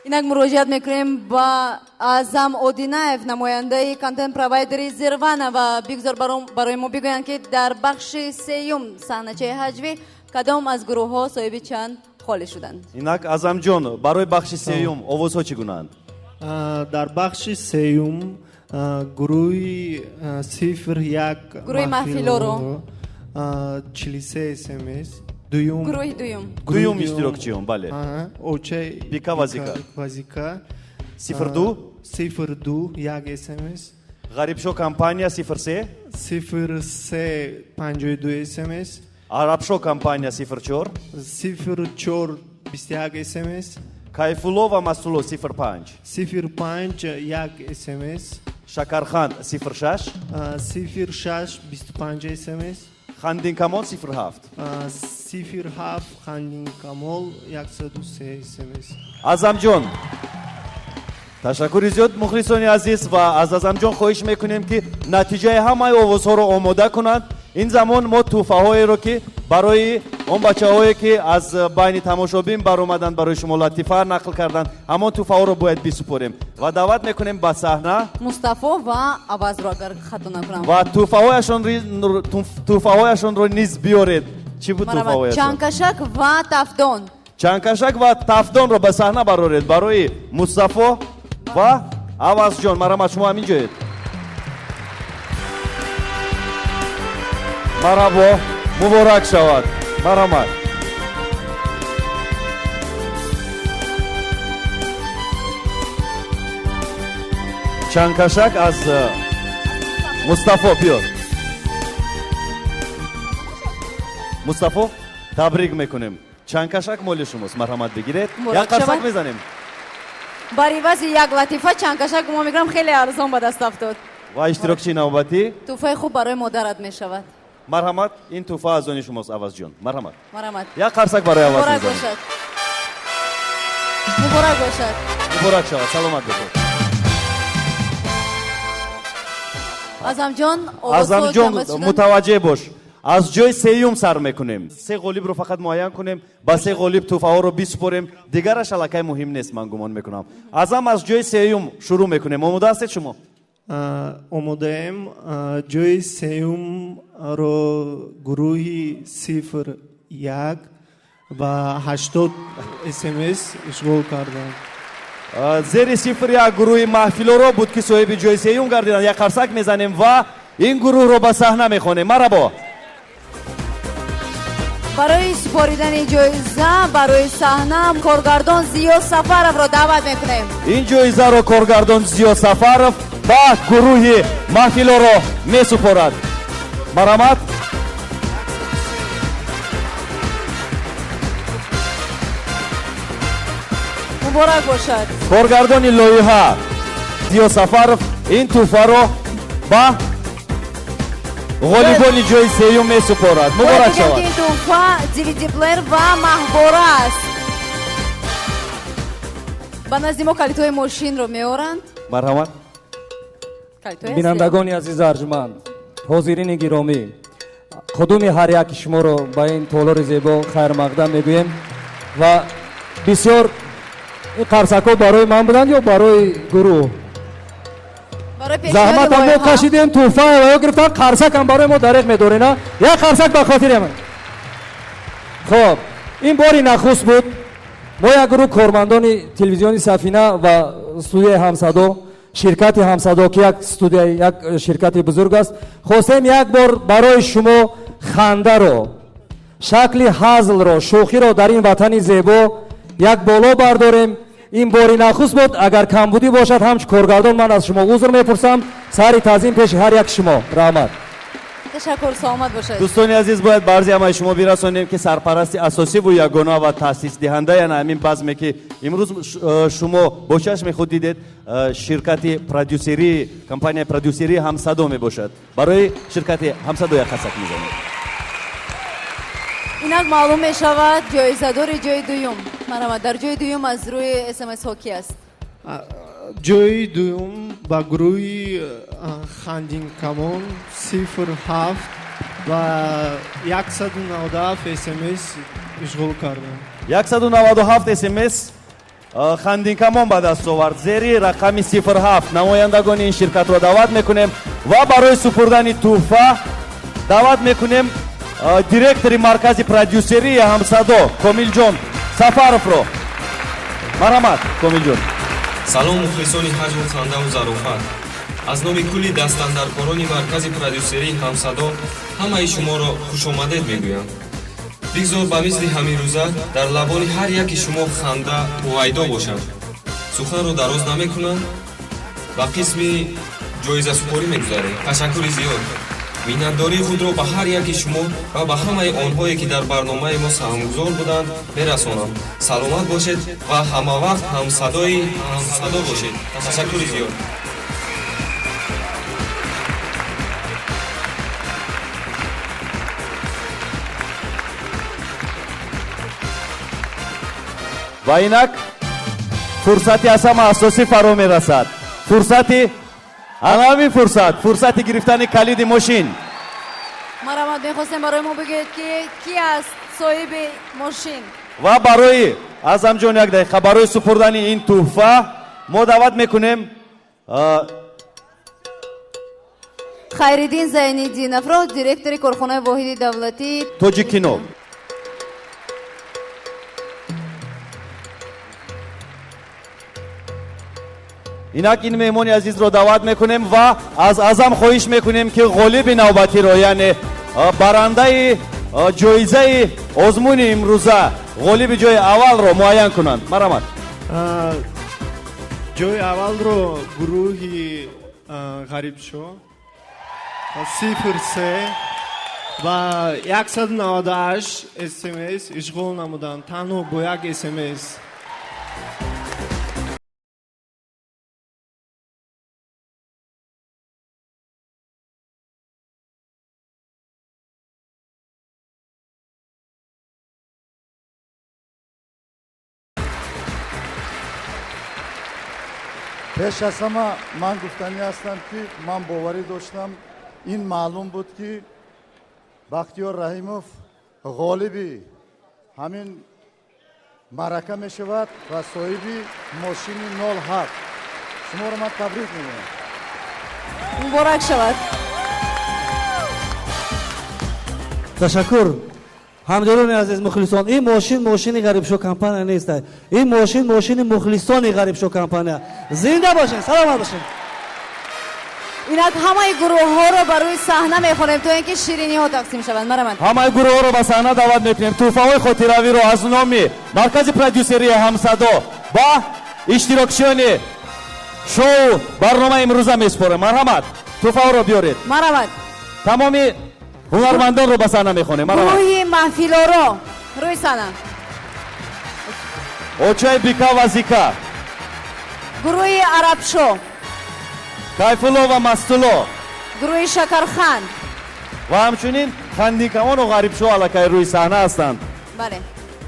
Инак муроҷиат мекунем ба Аъзам Одинаев, намояндаи контент провайдери Зирвана, ва бигзор барои мо бигӯянд, ки дар бахши сеюм саҳначаи ҳаҷвӣ кадом аз гурӯҳҳо соҳиби чанд холӣ шуданд. Инак, Аъзамҷон, барои бахши сеюм овозҳо чӣ гунаанд? Дар бахши сеюм гурӯҳи 01 Гурӯҳи Маҳфилоро. 43 смс, дуюм Гурӯҳи дуюм. Дуюм иштирокчиён, бале. Оча Бика Вазика. Вазика. 02. 02, як смс. Ғарибшо компания 03. 03, 52 смс. Арабшо компания 04. 04, 21 смс. Кайфулло ва Масулло 05. 05, як смс. Шакарханд 06. 06, 25 смс. Хандинкамон 07. 07, Хандинкамол, 103 смс. Аъзамҷон, ташаккури зиёд. Мухлисони азиз, ва аз Аъзамҷон хоҳиш мекунем, ки натиҷаи ҳамаи овозҳоро омода кунанд. Ин замон мо тӯҳфаҳоеро, ки барои он бачаҳое, ки аз байни тамошобин баромаданд, барои шумо латифа нақл карданд, ҳамон тӯҳфаҳоро бояд бисупорем ва даъват мекунем ба саҳна Мустафо ва Авазро, агар хато накунам. Ва тӯҳфаҳояшонро низ биёред. Чӣ буд тӯҳфаҳояшон? Чангкашак ва тафдон. Чангкашак ва тафдонро ба саҳна бароред барои Мустафо ва Авазҷон. Марҳамат, шумо ҳамин ҷоед. Марҳабо, муборак шавад, марҳамат. Чангкашак аз Мустафо биёр. Мустафо, табрик мекунем, чангкашак моли шумост, марҳамат, бигиред. Як қарсак мезанем. Бар ивази як латифа чангкашак, гумон мекунам, хеле арзон ба даст афтод. Ва иштирокчии навбатӣ. Тӯҳфаи хуб барои модарат мешавад. Марҳамат, ин тӯҳфа аз они шумост, Авазҷон, марҳамат. Марҳамат. Як қарсак барои Аваз Муборак мезанем. бошад, муборак бошад. Муборак шавад, саломат бошед. Аъзамҷон. Аъзамҷон, мутаваҷҷеҳ бош, аз ҷои сеюм сар мекунем. Се ғолибро фақат муайян кунем, ба се ғолиб тӯҳфаҳоро бисупорем, дигараш аллакай муҳим нест, ман гумон мекунам. Аъзам, аз ҷои сеюм шурӯъ мекунем. Омода ҳастед шумо? Омодаем. Ҷои сеюмро гурӯҳи 01 ба 80 смс ишғол карданд. Зери 01 гурӯҳи Маҳфилоро буд, ки соҳиби ҷои сеюм гардиданд. Як қарсак мезанем ва ин гурӯҳро ба саҳна мехонем. Марҳабо. Барои супоридани ҷоиза барои саҳна коргардон Зиё Сафаровро даъват мекунем. Ин ҷоизаро коргардон Зиё Сафаров ба гурӯҳи Маҳфилоро месупорад. Марҳамат. Муборак бошад. Коргардони лоиҳа Зиё Сафаров ин тӯҳфаро ба ғолибони ҷои сеюм месупорад. Муборак шавад. Ин тӯҳфа dvd плеер ва маҳвора аст. Ба назди мо калидҳои мошинро меоранд. Марҳамат. Бинандагони азиз, арҷманд, ҳозирини гиромӣ, қудуми ҳар яки шуморо ба ин толори зебо хайрмақдам мегӯем. Ва бисёр ин қарсакҳо барои ман буданд ё барои гурӯҳ? Заҳматам мо кашидем, тӯҳфа ё гирифтан, қарсакам барои мо дареғ медорена. Як қарсак ба хотири ман. Хоб, ин бори нахуст буд, мо як гурӯҳ кормандони телевизиони Сафина ва студияи Ҳамсадо, ширкати Ҳамсадо, ки як студия, як ширкати бузург аст, хостем як бор барои шумо хандаро, шакли ҳазлро, шӯхиро дар ин ватани зебо як боло бардорем. Ин бори нахуст буд. Агар камбудӣ бошад, ҳамчун коргардон ман аз шумо узр мепурсам. Сари таъзим пеши ҳар як шумо, раҳмат. Ташаккур, саломат бошед. Дӯстони азиз, бояд ба арзи ҳамаи шумо бирасонем, ки сарпарасти асосиву ягона ва таъсисдиҳандаи ана ҳамин базме, ки имрӯз шумо бо чашми худ дидед, ширкати продюсерии, компанияи продюсерии Ҳамсадо мебошад. Барои ширкати Ҳамсадо як қарсак мезанем. Инак маълум мешавад ҷоизадори ҷои дуюм. Марҳамат, дар ҷои дуюм аз рӯи смсҳо ки аст? Ҷои дуюм ба гурӯҳи Хандинкамон 07 ва 197 смс ишғол карданд. 197 смс. Хандинкамон ба даст овард зери рақами 07. Намояндагони ин ширкатро даъват мекунем ва барои супурдани тӯҳфа даъват мекунем директори маркази продюсерии Ҳамсадо Комилҷон Сафаровро. Марҳамат, Комилҷон. Салом, мухлисони ҳаҷву хандаву зарофат! Аз номи кулли дастандаркорони маркази продюсерии Ҳамсадо ҳамаи шуморо хушомадед мегӯям. Бигзор ба мисли ҳаминрӯза дар лабони ҳар яки шумо ханда ҳувайдо бошад. Суханро дароз намекунам, ба қисми ҷоизасупорӣ мегузарем. Ташаккури зиёд. Миннатдории худро ба ҳар яки шумо ва ба ҳамаи онҳое, ки дар барномаи мо саҳмгузор буданд, мерасонам. Саломат бошед ва ҳамавақт ҳамсадои Ҳамсадо бошед. Ташаккури зиёд. Ва инак фурсати аз ҳама асосӣ фаро мерасад, фурсати ана ҳамин фурсат, фурсати гирифтани калиди мошин. Марҳамат, мехостем барои мо бигӯед, ки кӣ аст соҳиби мошин? Ва барои Аъзамҷон, як дақиқа, барои супурдани ин тӯҳфа мо даъват мекунем Хайриддин Зайниддиновро, директори корхонаи воҳиди давлатии Тоҷиккино. Инак ин меҳмони азизро даъват мекунем ва аз Аъзам хоҳиш мекунем, ки ғолиби навбатиро, яъне барандаи ҷоизаи озмуни имрӯза, ғолиби ҷои аввалро муайян кунанд. Марҳамат. Ҷои аввалро гурӯҳи Ғарибшо 03 ва 198 смс ишғол намуданд, танҳо бо як смс. Пеш аз ҳама ман гуфтанӣ ҳастам, ки ман боварӣ доштам, ин маълум буд, ки Бахтиёр Раҳимов ғолиби ҳамин маърака мешавад ва соҳиби мошини 07. Шуморо ман табрик мегӯям. Муборак шавад. Ташаккур, ҳамдиёрони азиз, мухлисон. Ин мошин мошини Ғарибшо компания нест, ин мошин мошини мухлисони Ғарибшо компания. Зинда бошед, саломат бошед. Инак ҳамаи гурӯҳҳоро ба рӯи саҳна мехонем, то ин ки шириниҳо тақсим шаванд. Марҳамат. Ҳамаи гурӯҳҳоро ба саҳна даъват мекунем. Тӯҳфаҳои хотиравиро аз номи маркази продюсерии Ҳамсадо ба иштирокчиёни шоу барномаи имрӯза месупорем. Марҳамат, тӯҳфаҳоро биёред. Марҳамат. Тамоми ҳунармандонро ба саҳна мехонем. Марҳамат. Гурӯҳи Маҳфилоро рӯи саҳна. Очаи Бика ва Зика. Гурӯҳи Арабшо. Кайфулло ва Мастулло. Гурӯҳи Шакархан. Ва ҳамчунин Хандинкамону Ғарибшо аллакай рӯи саҳна ҳастанд. Бале.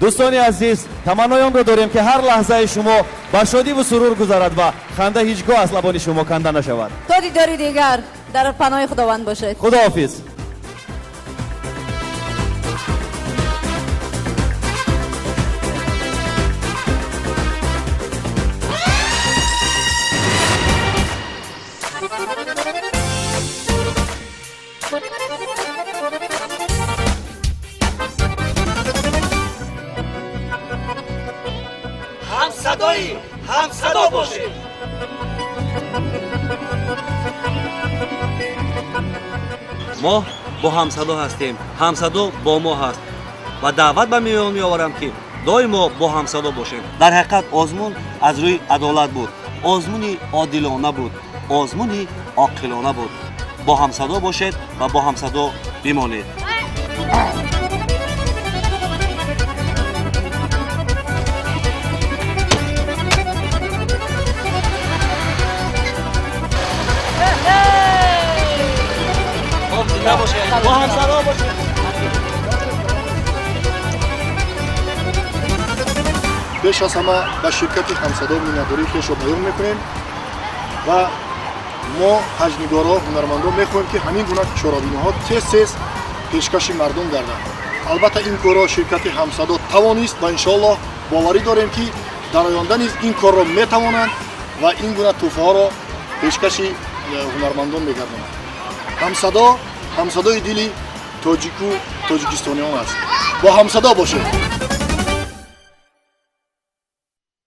Дӯстони азиз, таманнои онро дорем, ки ҳар лаҳзаи шумо ба шодиву сурур гузарад ва ханда ҳеҷ гоҳ аз лабони шумо канда нашавад. То дидори дигар дар паноҳи Худованд бошед. Худоҳофиз. Ҳамсадои Ҳамсадо бошед. Мо бо Ҳамсадо ҳастем, Ҳамсадо бо мо ҳаст ва даъват ба миён меоварам, ки доимо бо Ҳамсадо бошем. Дар ҳақиқат озмун аз рӯи адолат буд, озмуни одилона буд, озмуни оқилона буд. Бо Ҳамсадо бошед ва бо Ҳамсадо бимонед. Зинда бошед, бо Ҳамсадо бошед. Пеш аз ҳама ба ширкати Ҳамсадо миннатдории хешро баён мекунем ва мо, ҳаҷнигорҳо, ҳунармандон, мехоҳем, ки ҳамин гуна чорабиниҳо тез тез пешкаши мардум гарданд. Албатта, ин корро ширкати Ҳамсадо тавонист ва иншоаллоҳ боварӣ дорем, ки Дар оянда низ ин корро метавонанд ва ин гуна тӯҳфаҳоро пешкаши ҳунармандон мегардонанд. Ҳамсадо ҳамсадои дили тоҷику тоҷикистониён аст. Бо Ҳамсадо бошед.